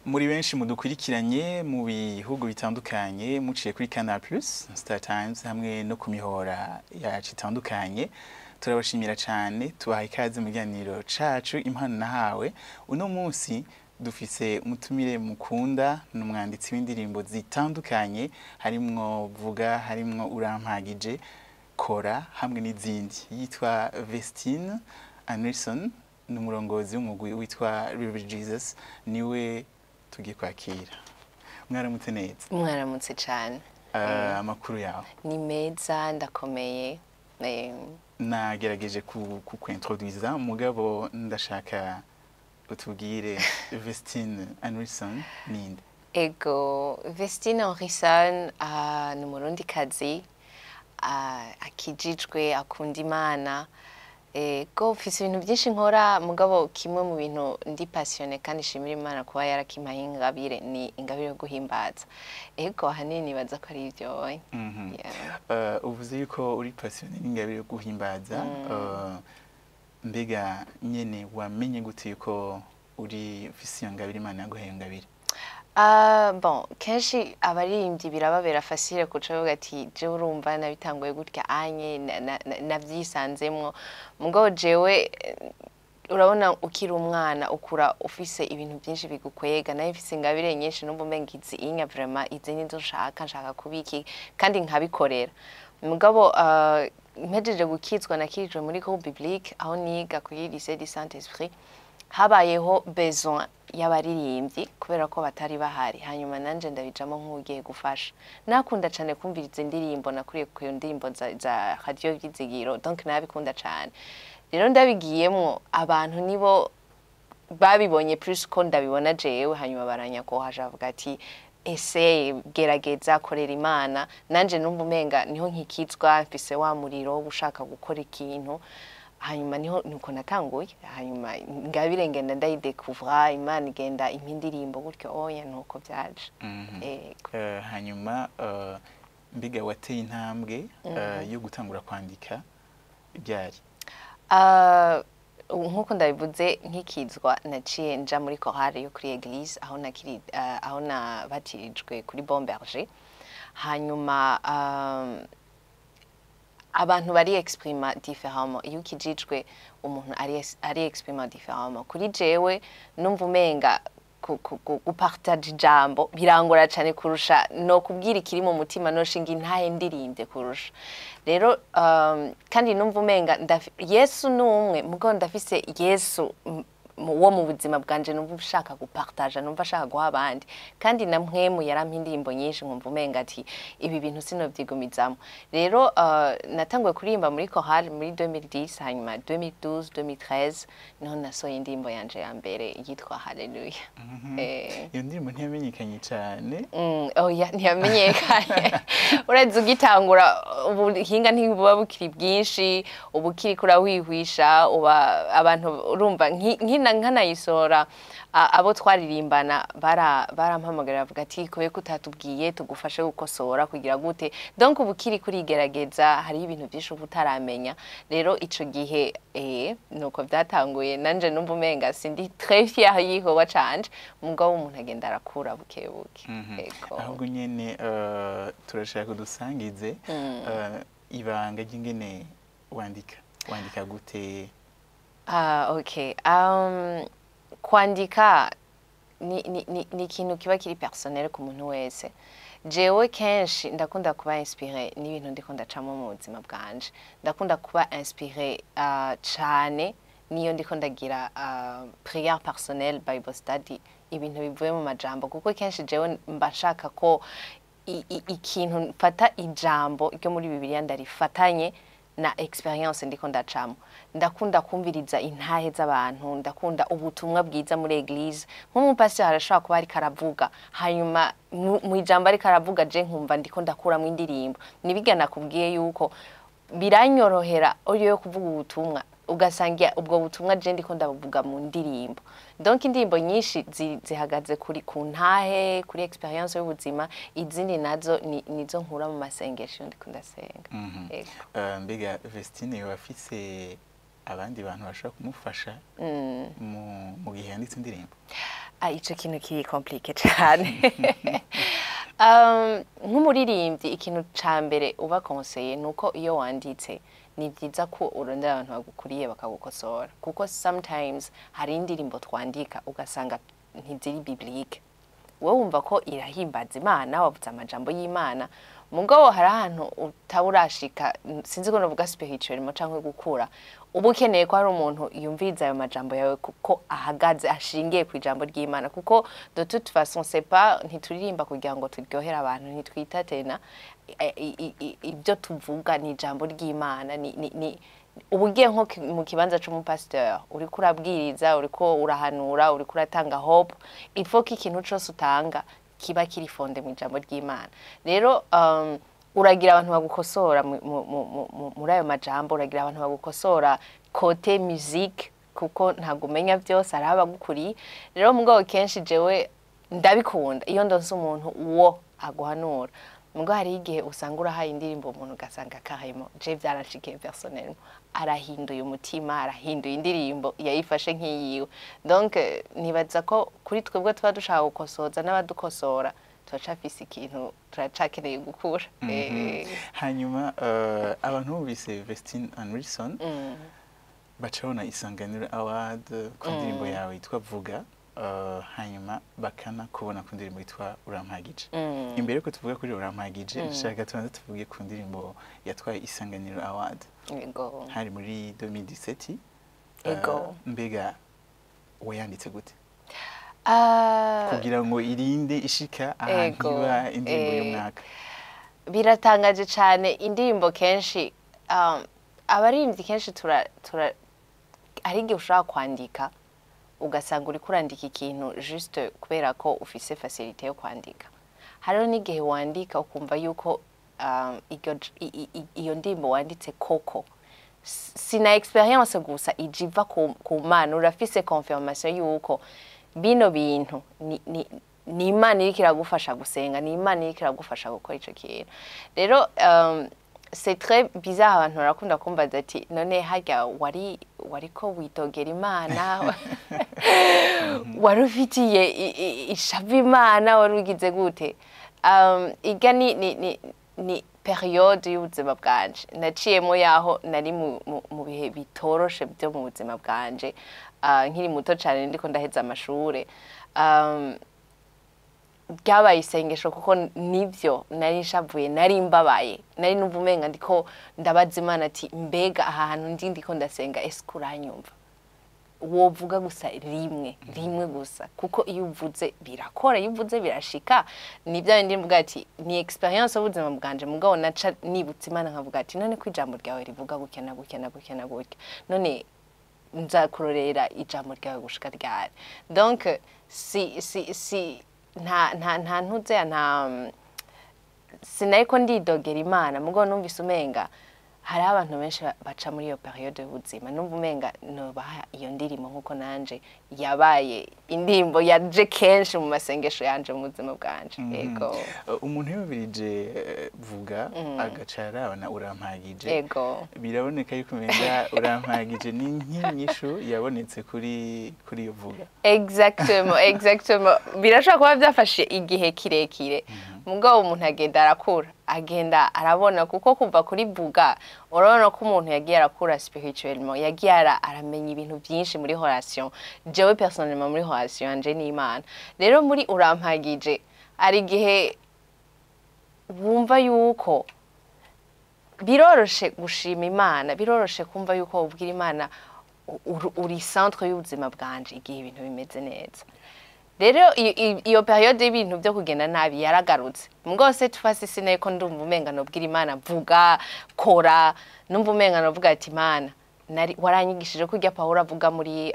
Muri benshi mudukurikiranye mu bihugu bitandukanye muciye kuri Canal Plus, Star Times hamwe no ku mihora yacu itandukanye, turabashimira cyane, tubaha ikaze mu kiganiro cacu Impano Nahawe. Uno munsi dufise umutumire mukunda, ni umwanditsi w'indirimbo zitandukanye, harimwo Vuga, harimwo Urampagije, Kora hamwe n'izindi. Yitwa Vestine Anderson, ni umurongozi w'umugwi witwa River Jesus, niwe tugiye kwakira. Mwaramutse neza? Mwaramutse cyane. Amakuru yawe? Ni meza, ndakomeye. Nagerageje kukwintroduisa, mugabo ndashaka utubwire, Vestine Anderson ninde? Ego, Vestine Henrison ni umurundikazi akijijwe, akunda Imana. Ego, mfise ibintu byinshi nkora, mugabo kimwe mu bintu ndi passionné kandi nshimira Imana kuba yarakimpaye ingabire ni ingabire yo guhimbaza. Ego, ahanini nibaza ko ari ivyo. Yeah. Uvuze yuko uri passionné n'ingabire yo guhimbaza. Mbega nyene wamenye gute yuko uri ufise iyo ngabire, Imana yaguhaye iyo ngabire? Ah, bon, kenshi abaririmbyi birababera facile kuca bavuga ati: "Jewe urumva nabitanguye gutya anye navyisanzemwo." Mugabo jewe urabona, ukiri umwana ukura ufise ibintu byinshi bigukwega. Nayo mfise ingabire nyinshi, numva umenga izi inya vraiment izi nizo nshaka, nshaka kuba iki kandi nkabikorera. Mugabo mpejeje gukizwa, nakirijwe muri groupe biblique aho niga kuri lycée du Saint Esprit. Habayeho besoin y'abaririmbyi kubera ko batari bahari, hanyuma nanje ndabijamo nk'ugiye gufasha. Nakunda cyane kumviriza indirimbo, nakuriye ku ndirimbo za Radio Vyizigiro, donc nabikunda cyane. Rero ndabigiyemwo, abantu nibo babibonye plus ko ndabibona jewe, hanyuma baranyakohaje, bavuga ati: "Ese gerageza, korera Imana." Nanje numva umenga niho nkikizwa, mfise wa muriro wo gushaka gukora ikintu. Hanyuma niho nuko natanguye, hanyuma ingabire ngenda ndayidekuvra, Imana igenda impa indirimbo gutyo oya, nuko vyaje. Ego. Hanyuma mbega wateye intambwe yo gutangura kwandika ryari? Ah, nkuko ndabivuze, nkikizwa naciye nja muri chorale yo kuri église aho nakiri, aho nabatirijwe kuri Bon Berger. Hanyuma abantu bari exprima différemment. Iyo ukijijwe, umuntu ari exprima différemment. Kuri jewe numva umenga gupartage ijambo birangora cyane kurusha no kubwira ikiri mu mutima, no shinga intahe ndirimbye kurusha. Rero kandi numva umenga Yesu ni umwe, mugabo ndafise Yesu wo mu buzima bwanje, numva ushaka gupartaja, numva ashaka guha abandi. Kandi na mpwemu yarampa indirimbo nyinshi, nkumva umenga ati ibi bintu sinovyigumizamo. Rero natanguye kuririmba muri chorale muri 2010, hanyuma 2012, 2013 niho nasohoye indirimbo yanje ya mbere yitwa Haleluya. Iyo ndirimbo ntiyamenyekanye cyane. Oya, ntiyamenyekanye. Urazi, ugitangura ubuhinga ntibuba bukiri bwinshi, uba ukiriko urawihwisha, uba abantu urumva nkina nkanayisohora, abo twaririmbana barampamagara bavuga ati: "Kubera ko utatubwiye tugufashe gukosora kugira gute?" Donc uba ukiri kurigerageza, hariho ibintu byinshi uba utaramenya. Rero ico gihe nuko byatanguye. Nanje numva umenga sindi très fier y'igikorwa canje, mugabo umuntu agenda arakura buke buke. Ego. Ahubwo nyene turashaka udusangize ibanga ry'ingene wandika. Wandika gute? Ah, okay. Kwandika ni ikintu kiba kiri personnel ku muntu wese. Jewe kenshi ndakunda kuba inspiré n'ibintu ndiko ndacamo mu buzima bwanje. Ndakunda kuba inspiré cane niyo ndiko ndagira prière personnelle, Bible study, ibintu bivuye mu majambo, kuko kenshi jewe mba nshaka ko ikintu mfata ijambo ryo muri Bibiliya ndarifatanye na expérience ndiko ndacamo. Ndakunda kumviriza intahe z'abantu, ndakunda ubutumwa bwiza muri église. Nk'umupasiteri arashobora kuba ariko aravuga, hanyuma mu ijambo ariko aravuga, je nkumva ndiko ndakuramwo indirimbo. Nibiga nakubwiye yuko biranyorohera iyo yo kuvuga ubutumwa, ugasanga ubwo butumwa je ndiko ndabuvuga mu ndirimbo. Donc indirimbo nyinshi zihagaze kuri ku ntahe, kuri expérience y'ubuzima. Izindi nazo nizo nkura mu masengesho iyo ndiko ndasenga. Ego. Mbega Vestine yoba afise Abandi bantu bashobora kumufasha mu gihe yanditse indirimbo? Ah, ico kintu kiri compliqué cyane. Nk'umuririmbyi, ikintu ca mbere uba conseillé nuko iyo wanditse, ni byiza ko urondera abantu bagukuriye bakagukosora, kuko sometimes hari indirimbo twandika ugasanga ntiziri biblique. Wowe wumva ko irahimbaza Imana, wavuze amajambo y'Imana, mugabo hari ahantu utaba urashika, sinzi ko novuga spirituellement canke gukura, uba ukeneye ko hari umuntu yumviriza ayo majambo yawe kuko ahagaze, ashingiye ku ijambo ry'Imana, kuko de toute façon c'est pas, ntituririmba kugira ngo turyohere abantu, ntitwita tena ibyo tuvuga ni ijambo ry'Imana. Ni uba ugiye nko mu kibanza c'umupasteur, uriko urabwiriza, uriko urahanura, uriko uratanga hope. Il faut ko ikintu cose utanga kiba kiri fondé mu ijambo ry'Imana. Rero uragira abantu bagukosora muri ayo majambo, uragira abantu bagukosora côté musique, kuko ntabwo umenya byose, hari abagukuriye. Rero mugabo kenshi jewe ndabikunda iyo ndonse umuntu uwo aguhanura. Mugabo hari igihe usanga urahaye indirimbo umuntu, ugasanga carrément, je byaranshikiye personnellement, arahinduye umutima, arahinduye indirimbo, yayifashe nk'iyiwe. Donc nibaza ko kuri twebwe tuba dushaka gukosoza n'abadukosora, turacafise ikintu turacakeneye gukura. Hanyuma abantu bumvise Vestine and Wilson, baca babona Isanganiro Award ku ndirimbo yawe yitwa Vuga, hanyuma bakana kubona ku ndirimbo yitwa Urampagije. Imbere yuko tuvuga kuri Urampagije, nshaka tubanze tuvuge ku ndirimbo yatwaye Isanganiro Award. Hari muri 2017. Mbega wayanditse gute kugira ngo irinde ishika ahantu iba indirimbo y'umwaka? Biratangaje cyane. Indirimbo kenshi, abaririmbyi kenshi tura hari igihe ushobora kwandika ugasanga uriko urandika ikintu juste kubera ko ufise facilité yo kwandika. Hariho n'igihe wandika ukumva yuko iyo ndirimbo wanditse koko sina expérience gusa ije iva ku Mana, urafise confirmation yuko bino bintu ni Imana iriko iragufasha gusenga, ni Imana iriko iragufasha gukora ico kintu. Rero c'est très bizarre, abantu barakunda kumbaza ati: "None harya wari wariko witogera Imana, wari ufitiye ishavu Imana, wari ugize gute?" Irya ni période y'ubuzima bwanje naciyemo, yaho nari mu bihe bitoroshe byo mu buzima bwanje, nkiri muto cyane, ndiko ndaheza amashure. Ryabaye isengesho, kuko nivyo nari nshavuye, nari mbabaye, nari numva umenga ndiko ndabaza Imana ati: "Mbega aha hantu ndiko ndasenga, ese uranyumva? Wovuga gusa rimwe rimwe gusa, kuko iyo uvuze birakora, iyo uvuze birashika." Ni bya bindi mvuga ati ni expérience y'ubuzima bwanje. Mugabo naca nibutse Imana, nkavuga ati: "None ko ijambo ryawe rivuga gutya na gutya na gutya na gutya, none nzakurorera ijambo ryawe gushika ryari?" Donc si nta ntuzeya, nta sinariko ndidogera Imana, mugabo numvise umenga hariho abantu benshi baca muri iyo période y'ubuzima, numva umenga nobaha iyo ndirimbo nkuko nanje yabaye indirimbo yaje kenshi mu masengesho yanje mu buzima bwanje. Ego. Umuntu yumvirije Vuga, agaca arabana Urampagije, biraboneka yuko umenga Urampagije ni nk'inyishu yabonetse kuri iyo Vuga. Exactement. Birashobora kuba byafashe igihe kirekire, mugabo umuntu agenda arakura, agenda arabona, kuko kuva kuri Vuga urabona ko umuntu yagiye arakura spirituellement, yagiye aramenya ibintu byinshi muri relation, jewe personnellement muri relation yanje n'Imana. Rero muri Urampagije hari igihe wumva yuko biroroshe gushima Imana, biroroshe kumva yuko ubwira Imana uri centre y'ubuzima bwanje igihe ibintu bimeze neza. Rero iyo période y'ibintu byo kugenda nabi yaragarutse, mugabo cette fois sineko ndumva umenga nobwira Imana vuga, kora. Numva umenga novuga ati: "Imana, nari waranyigishije ko ujya Pawulo avuga muri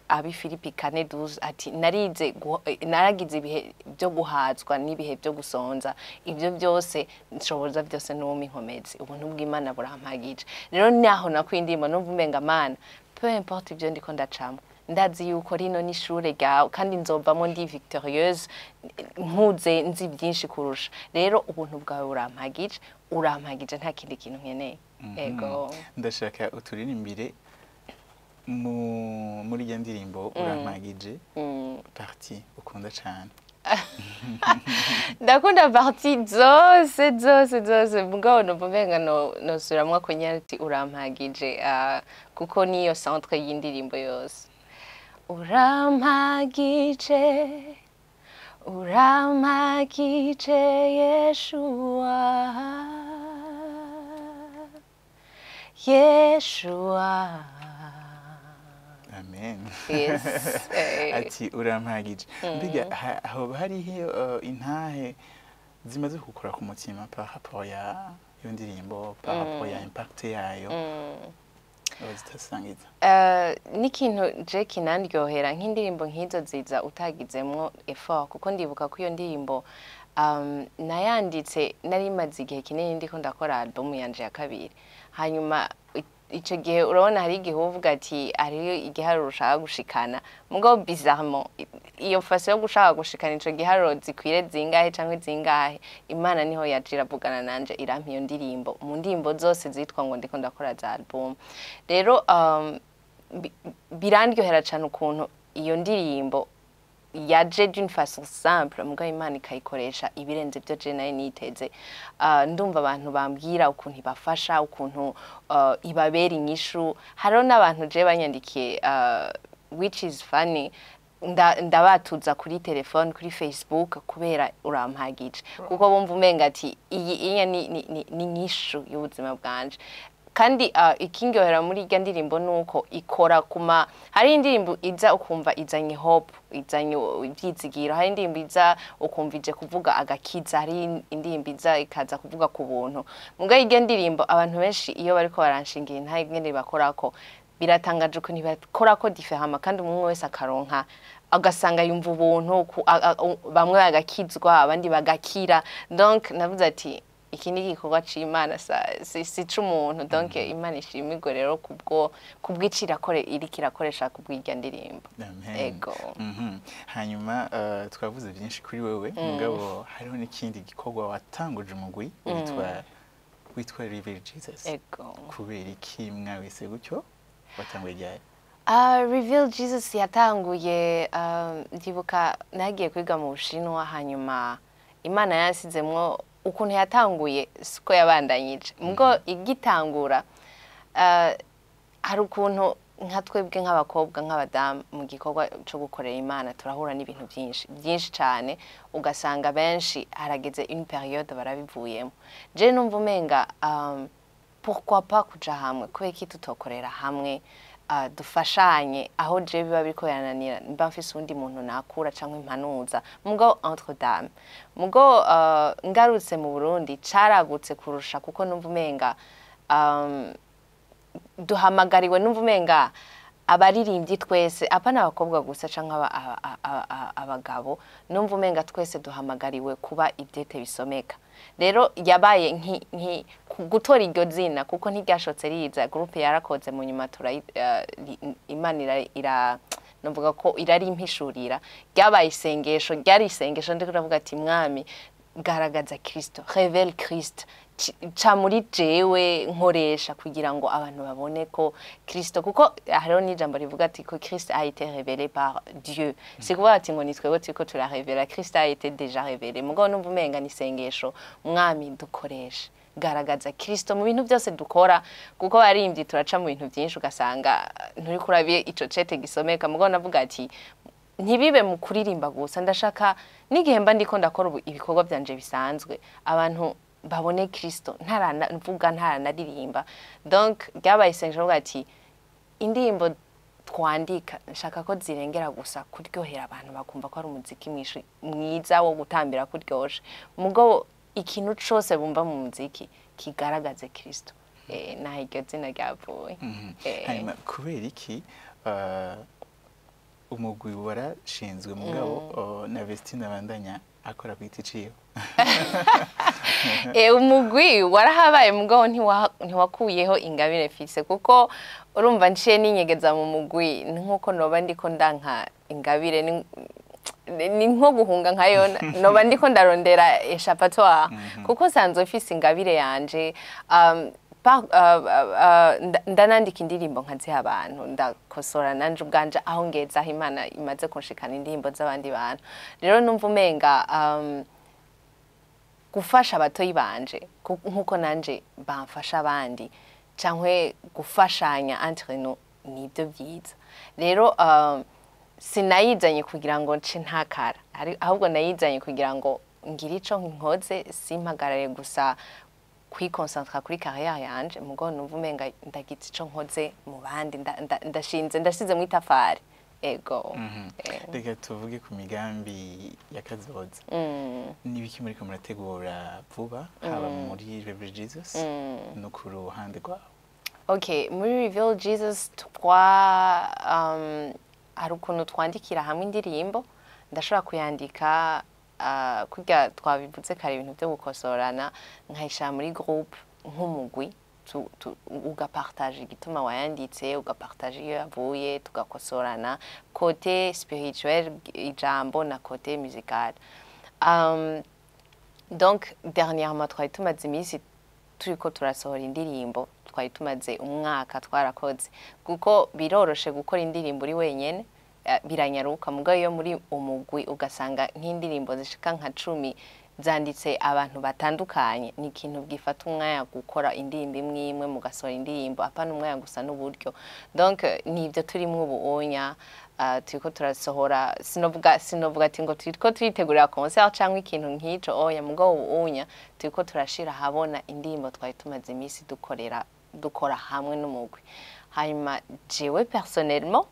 abi Filipi 4:12 ati narize naragize ibihe byo guhazwa n'ibihe byo gusonza, ibyo byose nshoboza byose n'uwo inkomezi, ubuntu bw'Imana burampagije." Rero naho nakwindimba numva umenga: "Mana, peu importe ibyo ndiko ndacamo, ndazi yuko rino ni ishure ryawe kandi nzovamo ndi victorieuse, nkuze nzi byinshi kurusha. Rero ubuntu bwawe burampagije, urampagije, nta kindi kintu nkeneye." Ego. Ndashaka uturirimbire Muri iyo ndirimbo Urampagije, partie ukunda cane? Ndakunda partie zose zose zose, mugabo numva umenga no nosubiramwo kunyene ati "Urampagije", kuko niyo centre y'indirimbo yose. Urampagije, urampagije Yeshua, Yeshua. Amen. Yes. Ati "Urampagije". Mbega hoba hariho intahe zimaze gukora ku mutima par rapport ya iyo ndirimbo, par rapport ya impact yayo, zitasangiza? N'ikintu je kinandyohera, nk'indirimbo nk'izo ziza utagizemwo effort, kuko ndibuka ko iyo ndirimbo nayanditse nari maze igihe kinini ndiko ndakora album yanje ya kabiri. Hanyuma ico gihe urabona hari igihe uvuga ati hariyo igiharuro ushaka gushikana, mugabo bizarrement iyo façon yo gushaka gushikana ico giharuro zikwire zingahe canke zingahe, Imana niho yaje iravugana nanje, irampa iyo ndirimbo mu ndirimbo zose zitwa ngo ndiko ndakora za album. Rero birandyohera cane ukuntu iyo ndirimbo yaje d'une façon simple, mugabo Imana ikayikoresha ibirenze ibyo je nari niteze. Ndumva abantu bambwira ukuntu ibafasha, ukuntu ibabera inyishu. Hariho n'abantu je banyandikiye, which is funny, ndabatuza kuri telefone, kuri Facebook, kubera Urampagije, kuko bumva umenga ati iyi iya ni nyishu y'ubuzima bwanje. Kandi ikindyohera muri irya ndirimbo nuko ikora kuma hari indirimbo iza ukumva izanye hope, izanye ivyizigiro, hari indirimbo iza ukumva ije kuvuga agakiza, hari indirimbo iza ikaza kuvuga ku buntu. Mugabo irya ndirimbo, abantu benshi iyo bariko baranshingira intahe ingene bakorako, biratangaje ukuntu bakorako différemment, kandi umwe wese akaronka, agasanga yumva ubuntu, bamwe bagakizwa, abandi bagakira. Donc navuze ati iki ni igikorwa c'Imana, si c'umuntu. Donc Imana ishimirwe rero kubwo kubw'ico iriko irakoresha kubw'irya ndirimbo. Amen. Ego. Hanyuma twavuze byinshi kuri wewe, mugabo hariho n'ikindi gikorwa watanguje, umugwi witwa Reveal Jesus. Ego. Kubera iki mwawise gutyo? Watanguye ryari? Reveal Jesus yatanguye, ndibuka nagiye kwiga mu Bushinwa, hanyuma Imana yansizemwo ukuntu yatanguye siko yabandanyije. Mugo igitangura, hari ukuntu nka twebwe nk'abakobwa, nk'abadamu, mu gikorwa cyo gukorera Imana turahura n'ibintu byinshi byinshi cyane, ugasanga benshi harageze une période barabivuyemo. Je numva umenga pourquoi pas kuja hamwe? Kubera iki tutokorera hamwe, dufashanye? Aho je biba biriko birananira, mba mfise uwundi muntu nakura canke impanuza, mugo entre dames. Mugo ngarutse mu Burundi caragutse kurusha, kuko numva umenga duhamagariwe, numva umenga abaririmbyi twese, apana abakobwa gusa canke abagabo, numva umenga twese duhamagariwe kuba ibyete bisomeka. Rero yabaye nki gutora iryo zina, kuko ntiryashotse riza. Groupe yarakoze, mu nyuma Imana ira novuga ko irarimpishurira. Ryabaye isengesho, ryari isengesho ndiko ndavuga ati: "Mwami, garagaza Kristo, révèle Christ, ca muri jewe, nkoresha kugira ngo abantu babone ko Kristo", kuko hariho n'ijambo rivuga ati ko Christ a été révélé par Dieu. Si kuvuga ati ngo ni twebwe turiko turarevela, Christ a été déjà révélé. Mugabo numva umenga ni isengesho: "Mwami, dukoreshe, garagaza Kristo mu bintu byose dukora", kuko baririmbyi turaca mu bintu byinshi, ugasanga nturi kurabiye ico cete gisomeka. Mugabo navuga ati ntibibe mu kuririmba gusa, ndashaka n'igihe mba ndiko ndakora ubu ibikorwa byanje bisanzwe, abantu babone Kristo ntarana mvuga, ntaranaririmba. Donc ryabaye isengesho avuga ati indirimbo twandika nshaka ko zirengera gusa kuryohera abantu, bakumva ko ari umuziki mwiza wo gutambira kuryoshe, mugabo ikintu cose bumva mu muziki kigaragaze Kristo. Naho iryo zina ryavuye. Hanyuma kubera iki umugwi warashinzwe, mugabo na Vestine abandanya akora ku giti ciwe? Umugwi warahabaye, mugabo ntiwakuyeho ingabire mfise, kuko urumva nciye ninyegeza mu mugwi ni nkuko noba ndiko ndanka ingabire, ni nko guhunga nka Yona, noba ndiko ndarondera échappatoire, kuko nsanzwe mfise ingabire yanje. Ndanandika indirimbo nkaziha abantu, ndakosora nanje ubwanje aho ngeze, aho Imana imaze kunshikana indirimbo z'abandi bantu. Rero numva umenga gufasha abatoyi banje nkuko nanje bamfasha abandi, canke gufashanya entre nous, nibyo byiza. Rero sinayizanye kugira ngo nce ntakara, ahubwo nayizanye kugira ngo ngire ico nkoze, simpagarare gusa kwiconcentra kuri carrière yanje, mugo numva umenga ndagize ico nkoze mu bandi, ndashinze, ndashize mu itafari, ego. Reka tuvuge ku migambi ya kazoza. N'ibiki muriko murategura vuba, haba muri Reveal Jesus no ku ruhande rwawe? Okay, muri Reveal Jesus hari ukuntu twandikira hamwe indirimbo. Ndashobora kuyandika, kurya twabivuze kare, ibintu byo gukosorana, nkayishira muri groupe nk'umugwi, ugapartage igituma wayanditse, ugapartage iyo yavuye, tugakosorana côté spirituel, ijambo, na côté musical. Donc dernièrement twari tumaze iminsi turiko turasohora indirimbo, twari tumaze umwaka twarakoze, kuko biroroshe gukora indirimbo uri wenyene, biranyaruka. Mugabo iyo muri umugwi, ugasanga nk'indirimbo zishika nka 10 zanditse abantu batandukanye, ni ikintu gifata umwanya gukora indirimbo imwe imwe, mugasohora indirimbo, apana umwanya gusa n'uburyo. Donc nibyo turimwo ubu onya, turiko turasohora. Sinovuga ati ngo turiko turitegurira concert cyangwa ikintu nk'ico, oya, mugabo ubu unya turiko turashira ahabona indirimbo twari tumaze iminsi dukorera, dukora hamwe n'umugwi. Hanyuma jewe personnellement,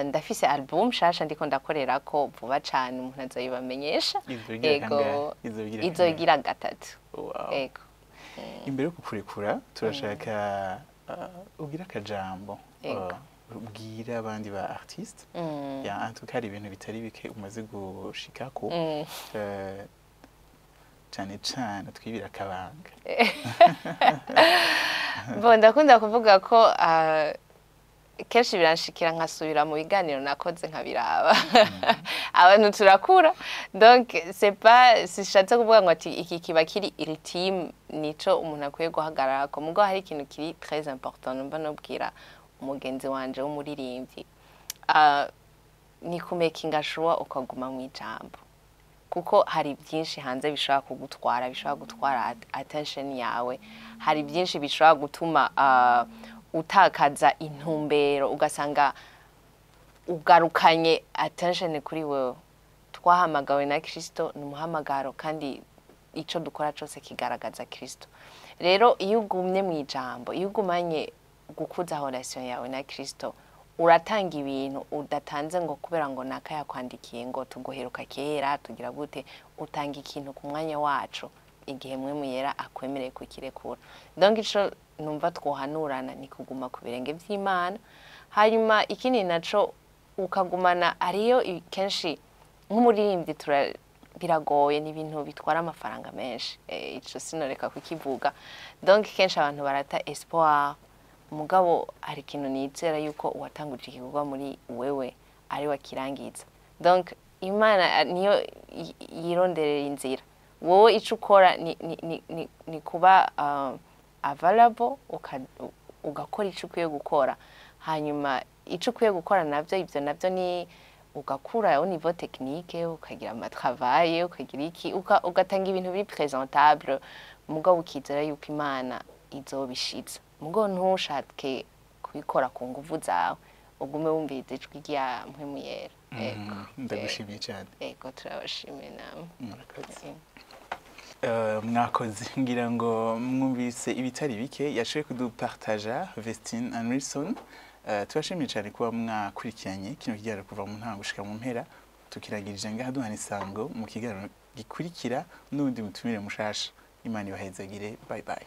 ndafise album shasha ndiko ndakorera ko vuba cane, umuntu azoyibamenyesha. Izogira Ego. kangahe? Izogira kangahe? Izogira gatatu. Wow. Ego. Imbere yo kukurekura, turashaka ubwire akajambo Ego. ubwira abandi ba artiste. Ya, en tout cas hari ibintu bitari bike umaze gushikako, cane cane twibira akabanga. Bon, ndakunda kuvuga ko kenshi biranshikira nkasubira mu biganiro nakoze nkabiraba. Abantu turakura, donc c'est pas, sishatse kuvuga ngo ati iki kiba kiri ultime, nico umuntu akwiye guhagararako. Mugabo hari ikintu kiri très important numva nobwira umugenzi wanje w'umuririmbyi, ni kumakinga sure ukaguma mu ijambo, kuko hari byinshi hanze bishobora kugutwara, bishobora gutwara attention yawe. Hari byinshi bishobora gutuma utakaza intumbero, ugasanga ugarukanye attention kuri wewe. Twahamagawe na Kristo, ni umuhamagaro, kandi ico dukora cose kigaragaza Kristo. Rero iyo ugumye mu ijambo, iyo ugumanye gukuza relation yawe na Kristo, uratanga ibintu udatanze ngo kubera ngo naka yakwandikiye ngo tuguheruka kera, tugira gute. Utanga ikintu ku mwanya wacu, igihe mwe muyera akwemereye kukirekura. Donc ico numva twohanurana ni kuguma ku birenge vy'Imana. Hanyuma ikindi naco, ukagumana ariyo kenshi nk'umuririmbyi biragoye, ni ibintu bitwara amafaranga menshi, ico sinoreka kukivuga. Donc kenshi abantu barata espoir. Mugabo hari ikintu nizera, yuko uwatanguje igikorwa muri wewe ari we akirangiza. Donc Imana niyo yironderera inzira. Wowe ico ukora ni kuba available, ugakora ico ukwiye gukora. Hanyuma ico ukwiye gukora navyo, ivyo navyo ni ugakura au niveau technique, ukagira amatravail, ukagira iki, ugatanga ibintu biri présentable, mugabo ukizera yuko Imana izobishitsa. Mugabo ntushake kubikora ku nguvu zawe, ugume wumviriza ijwi rya Mpwemu Yera. Ego. Ndagushimiye cyane. Ego, turabashimiye namwe. Murakoze. Mwakoze. ngira ngo mwumvise ibitari bike yashoboye kudupartaja Vestine and Wilson. Turashimiye cyane kuba mwakurikiranye kino kiganiro kuva mu ntango gushika mu mpera. Tukirangirije ngaha, duhana isango mu kiganiro gikurikira n'ubundi mutumire mushasha. Imana ibahezagire. Bye bye.